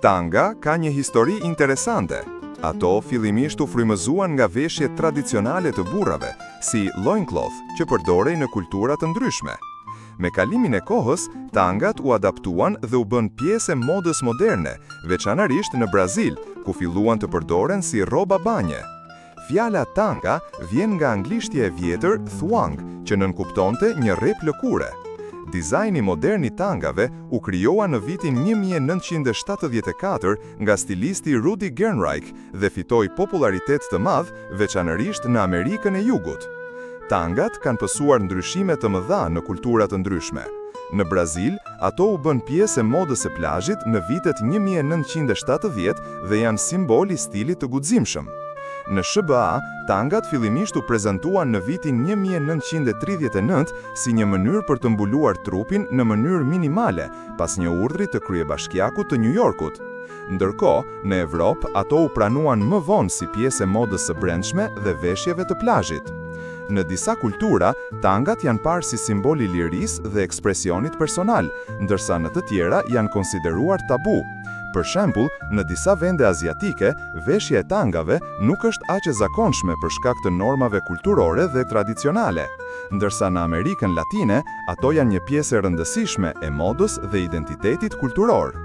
Tanga ka një histori interesante. Ato fillimisht u frymëzuan nga veshjet tradicionale të burrave, si loincloth, që përdorej në kultura të ndryshme. Me kalimin e kohës, tangat u adaptuan dhe u bënë pjesë e modës moderne, veçanërisht në Brazil, ku filluan të përdoren si rroba banje. Fjala tanga vjen nga anglishtja e vjetër thwang, që nënkuptonte një rrep lëkure. Dizajni modern i tangave u krijua në vitin 1974 nga stilisti Rudi Gernreich dhe fitoi popullaritet të madh, veçanërisht në Amerikën e Jugut. Tangat kanë pësuar ndryshime të mëdha në kultura të ndryshme. Në Brazil, ato u bënë pjesë e modës së plazhit në vitet 1970 dhe janë simbol i stilit të guximshëm. Në SHBA, tangat fillimisht u prezantuan në vitin 1939 si një mënyrë për të mbuluar trupin në mënyrë minimale, pas një urdhri të kryebashkiakut të New Yorkut. Ndërkohë, në Evropë, ato u pranuan më vonë si pjesë e modës së brendshme dhe veshjeve të plazhit. Në disa kultura, tangat janë parë si simbol i lirisë dhe ekspresionit personal, ndërsa në të tjera janë konsideruar tabu. Për shembull, në disa vende aziatike, veshja e tangave nuk është aq e zakonshme për shkak të normave kulturore dhe tradicionale, ndërsa në Amerikën Latine, ato janë një pjesë e rëndësishme e modës dhe identitetit kulturor.